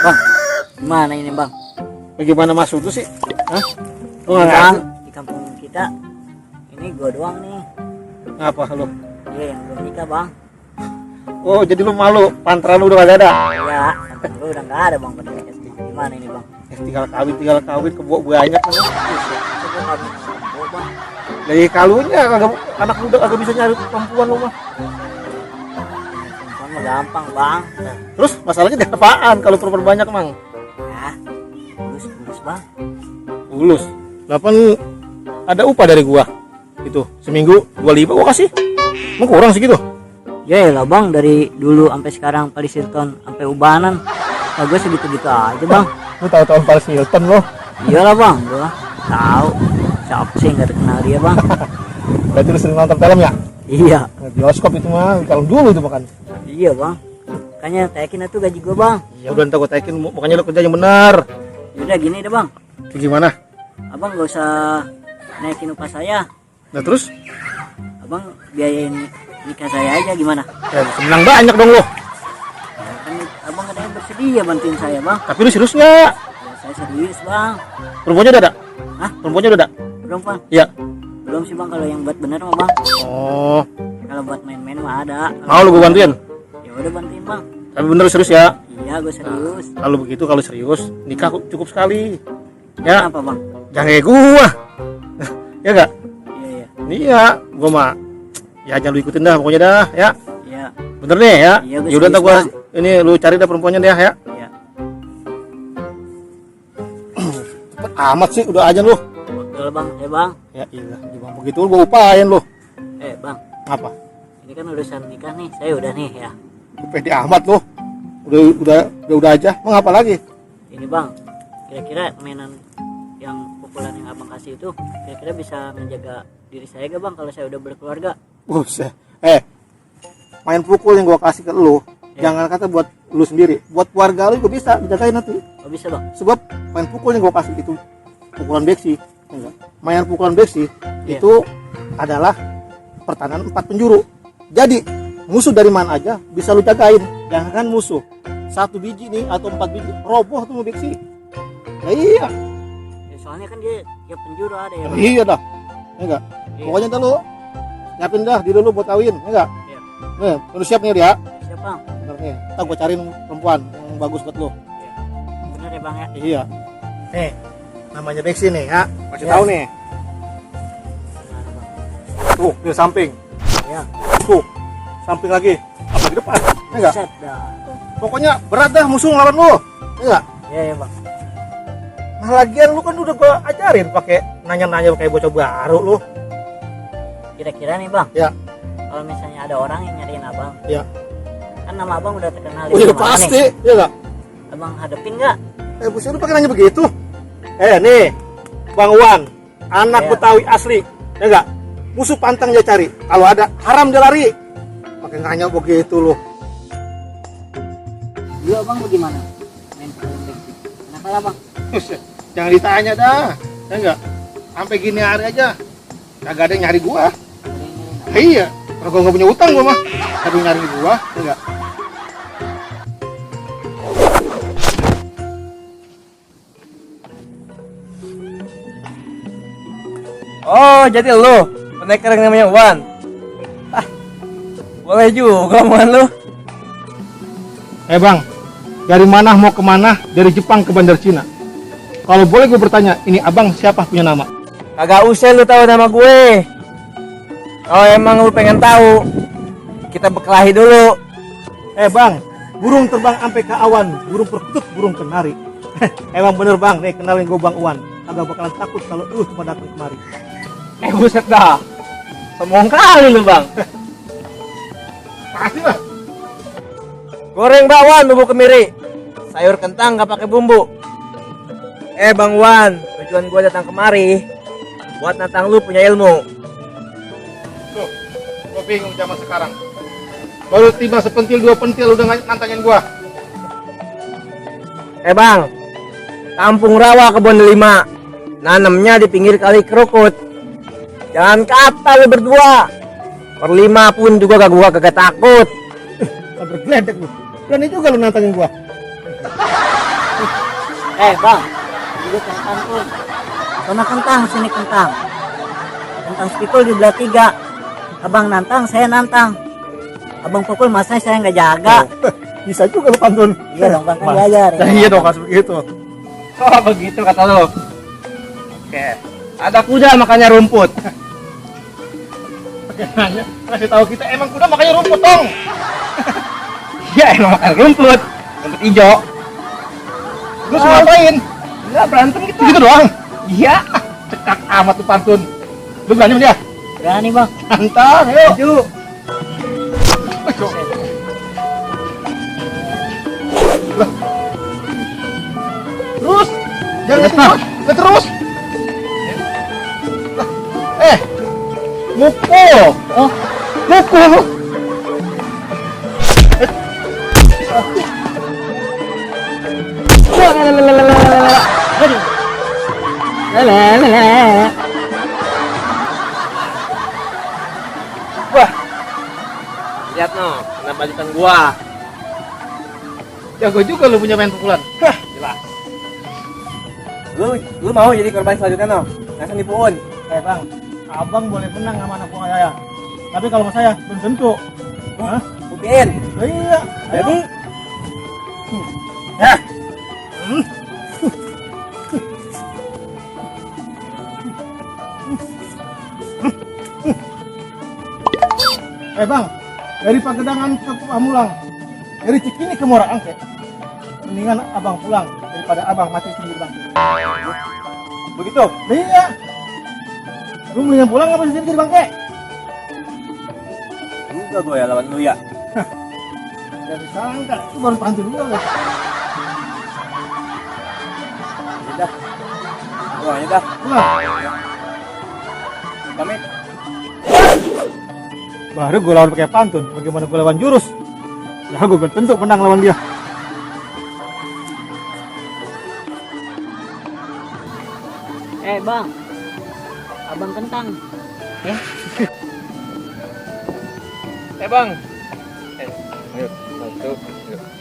Bang, gimana ini bang? Bagaimana masuk tuh sih? Hah? Lu nggak Bang, ngerti? di kampung kita ini gua doang nih. Ngapa lu? Iya yang belum nikah bang. Oh, jadi lu malu, panteran lu udah gak ada. Iya, kampung lu udah nggak ada bang pada nikah. Gimana ini bang? Tinggal kawin kebo banyak kan. Coba kami oh, bang. Dari kalunya kagak, anak muda kagak bisa nyari perempuan lu mah. Perempuan mah gampang bang. Nah, terus masalahnya di apaan kalau perempuan banyak, Mang? Ya, bulus bang. Lulus. 8 ada upah dari gua. Itu seminggu 25 gua kasih. Emang kurang segitu? Ya lah bang, dari dulu sampai sekarang Paris Hilton sampai ubanan. Nah, gue segitu-gitu aja bang. Lu tahu-tahu Paris Hilton lo. Iyalah bang, gua tahu. Siapa sih nggak terkenal dia bang? Berarti lu sering nonton film ya? Iya, Nah, bioskop itu mah kalau dulu itu makan. iya bang. Makanya taikin itu gaji gua bang. Ya udah ntar gua taikin, makanya lu kerja yang benar. Yaudah gini deh bang, Kayak gimana? abang gak usah naikin upah saya. Nah terus? Abang biayain nikah saya aja gimana? Ya, senang banyak dong lo. Ya, kan abang katanya bersedia bantuin saya bang. Tapi lu serius nggak? Ya, saya serius bang. Perempuannya udah ada? Hah? Perempuannya udah ada? Belum bang? Iya. Belum sih bang, kalau yang buat bener mah bang. Oh, Kalau buat main-main mah ada. mau lu gua bantuin? Ya udah bantuin bang. Tapi bener serius ya? Iya gue serius. Kalau begitu, kalau serius, nikah cukup sekali. Ya, Kenapa bang? jangan kayak gua. Ya enggak? Iya iya. Iya, gua mah ya jangan lu ikutin dah pokoknya dah, ya. Iya Bener nih ya? Iya, gua Ya udah ntar serius, gua ini lu cari dah perempuannya deh ya. iya. Cepet amat sih, udah aja lu. Betul bang, bang. Ya iya, gimana begitu lu gua upayain lu. Bang, Apa? ini kan urusan nikah nih, saya udah nih ya. Lu pede amat lu. Udah aja. Mau apa lagi? Ini bang, kira-kira mainan yang pukulan yang abang kasih itu kira-kira bisa menjaga diri saya gak bang kalau saya udah berkeluarga? Buset. Main pukul yang gua kasih ke lu, jangan kata buat lu sendiri, buat keluarga lu juga bisa dijagain nanti. Oh bisa bang? Sebab main pukul yang gua kasih itu pukulan beksi, enggak. Main pukulan beksi Iya. itu adalah pertahanan 4 penjuru. Jadi musuh dari mana aja bisa lu jagain. Jangan musuh 1 biji nih atau 4 biji roboh tuh mau beksi. Ya iya, Ya, soalnya kan dia tiap penjuru ada ya bang. iya dah. Enggak. Iya. Pokoknya dah lu siapin dah diri lu buat kawin, enggak? Iya. Nih, lu siap nih dia. Siap bang? Bener nih. Ntar gua cariin perempuan yang bagus buat lu. Iya. Bener ya bang ya? Iya. Nih, namanya Beksi nih ya. Kasih Iya. tahu nih. Gimana bang? Tuh, di samping. Ya. Tuh, samping lagi. Apa di depan? Enggak. Set dah. Pokoknya berat dah musuh ngelawan lu. Enggak. Iya ya bang. Nah, lagian lu kan udah gua ajarin pakai nanya-nanya kayak bocah baru lu. Kira-kira nih bang, Ya. kalau misalnya ada orang yang nyariin abang, Ya. kan nama abang udah terkenal Oh, di iya mana pasti. nih? Iya enggak? Abang hadepin nggak? Buset lu pakai nanya begitu. Nih, Bang Wan, anak Iya. Betawi asli. Ya enggak? Musuh pantang dia cari. Kalau ada haram dia lari. Pakai nanya begitu lu. Dulu abang bagaimana? Main film beksi. Kenapa ya bang? Buset, jangan ditanya dah. Ya enggak? Sampai gini hari aja kagak ada yang nyari gua. Iya, kalau gua nggak punya utang gua mah. Tapi nyari gua, ya enggak? Oh, jadi lo pendekar yang namanya Wan. Ah, boleh juga omongan lo. Bang, dari mana mau kemana? Dari Jepang ke Bandar Cina. Kalau boleh gue bertanya, ini abang siapa punya nama? Kagak usah lu tahu nama gue. Kalau emang lu pengen tahu, kita berkelahi dulu. Bang, burung terbang sampai ke awan, burung perkutut, burung kenari. Emang bener bang, nih kenalin gue Bang Wan. Kagak bakalan takut kalau lu cuma datang kemari. Buset dah. Sombong kali lu, Bang. Pasti lah. Goreng bakwan bumbu kemiri. Sayur kentang gak pakai bumbu. Bang Wan, tujuan gue datang kemari buat nantang lu punya ilmu. Tuh, gue bingung zaman sekarang. Baru tiba sepentil 2 pentil udah nantangin gua. Bang, kampung rawa kebun delima, nanemnya di pinggir kali Kerukut. Jangan kata lu berdua, berlima pun juga gak gua kagak takut. Sabar geledek lu. Berani juga lu nantangin gua. Bang, dulu kentang tuh. Sana kentang, sini kentang. Kentang spikul di belah 3. Abang nantang, saya nantang. Abang pukul, masa saya nggak jaga. Bisa juga lu pantun. Iya dong, Bang, kan diajar. Iya dong, harus begitu. Oh begitu kata lo. Oke. Ada kuda makanya rumput. Oke, nanya, kasih tahu kita emang kuda makanya rumput dong. Ya emang makan rumput. Rumput hijau. Lu ngapain? Enggak berantem kita. Gitu doang. Iya. Cekak amat tuh pantun. Lu berani sama dia? Berani, Bang. Tantang, ayo. Maju. Terus, jangan terus, terus. Mukul. Oh, Mukul. aduh. Wah. Lihat no, kena bajukan gua. Jago juga lu punya main pukulan. Hah, jelas. Lu mau jadi korban selanjutnya no? Langsung dipuun. Bang, abang boleh menang sama anak buah saya. Tapi kalau sama saya belum tentu. Hah? Buktiin. Iya. Jadi. Ya. Bang, dari Pagedangan ke Pamulang, dari Cikini ke Muara Angke, mendingan abang pulang daripada abang mati sendiri bang. Begitu. Iya. Lu mendingan pulang apa sendiri jadi bangke? Juga gua ya lawan lu ya. Jadi sangka, itu baru pantun juga guys. Udah. Pulang aja dah. Pulang. Pamit. Baru gue lawan pakai pantun, bagaimana gue lawan jurus? Ya gue belum tentu menang lawan dia. Bang. Abang kentang. Ya. Bang. Ayo, satu, dua.